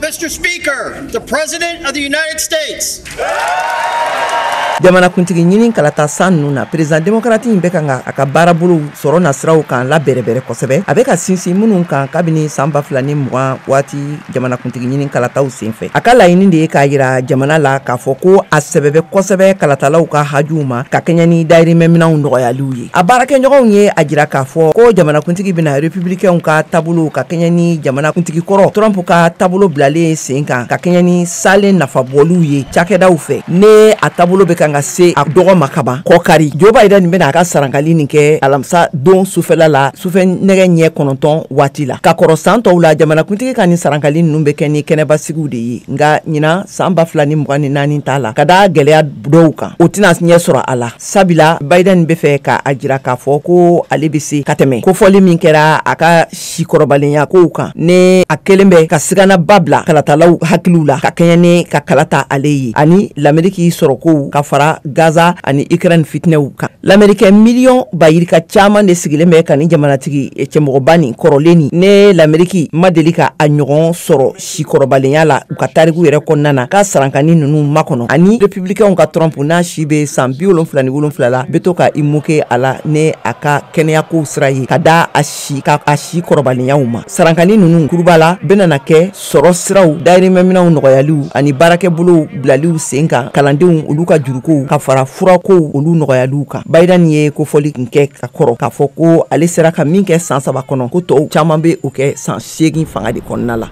Mr. Speaker, the President of the United States. Jamanakuntigi ɲini kalata san ninnu na, président démocrate in bɛ kan ka a ka baarabolow sɔrɔ nasiraw kan labɛrɛbɛrɛ kosɛbɛ, a bɛ ka sinsin minnu kan kabini san 2020 waati jamanakuntigi ɲini kalataw senfɛ. A ka laɲini de ye k'a yira jamana la k'a fɔ ko a sɛbɛ bɛ kosɛbɛ kalatalaw ka hajuw ma, ka kɛɲɛ ni dayirimɛminɛnw nɔgɔyaliw ye. A baarakɛɲɔgɔnw ye a jira k'a fɔ ko jamanakuntigi bɛna républicainw ka taabolo ka kɛɲɛ ni jamanakuntigi kɔrɔ Trump ka taabolo bilalen sen kan, ka kɛɲɛ ni salen nafabɔliw ye cakɛdaw fɛ, ne a taabolo bɛ kan ka se a dɔgɔ ma kaban kɔkari. Joe Biden bɛna a ka sarankali nin kɛ alamisa don sufɛla la, sufɛ nɛgɛ ɲɛ 9 waati la. Ka kɔrɔ san tɔw la, jamanakuntigi ka nin sarankali ninnu bɛ kɛ ni kɛnɛbasigiw de ye, nka ɲinan san 2024 t'a la, ka da gɛlɛya dɔw kan, o tɛna ɲɛ sɔrɔ a la, sabula Biden bɛ fɛ k'a jira k'a fɔ ko ale bɛ se ka tɛmɛ kofɔli min kɛra a ka sikɔrɔbalenya kow kan, ne a kelen bɛ ka siganaba bila kalatalaw hakiliw la ka kɛɲɛ ni ka kalata ale ye, ani Lameriki sɔrɔkow ka fara Gaza ani Ukraine fitinɛw kan. Lamerikɛn miliyɔn bayirika caman de sigilen bɛ ka ni jamanatigi cɛmɔgɔba nin kɔrɔlen nin, ne Lameriki ma deli ka a ɲɔgɔn sɔrɔ sikɔrɔbalenya la u ka tariku yɛrɛ kɔnɔna na, ka sarankani ninnu makɔnɔ. Ani républicainw ka Trump, n'a si bɛ san 77 la, bɛ to ka i moquer a la ne a ka kɛnɛyakow sira ye, ka da a si ka a si kɔrɔbalenyaw ma. Sarankani ninnu kuruba la bɛna na kɛ sɔrɔ siraw, dayirimɛminɛnw nɔgɔyaliw ani baarakɛbolow bilaliw sen kan, kalandenw olu ka jurukow ka fara furakow olu nɔgɔyaliw kan. Biden ye kofɔli kun kɛ ka kɔrɔ k'a fɔ ko ale sera ka min kɛ san 3 kɔnɔ, ko tɔw caman bɛ o kɛ san 8 fanga de kɔnɔna la.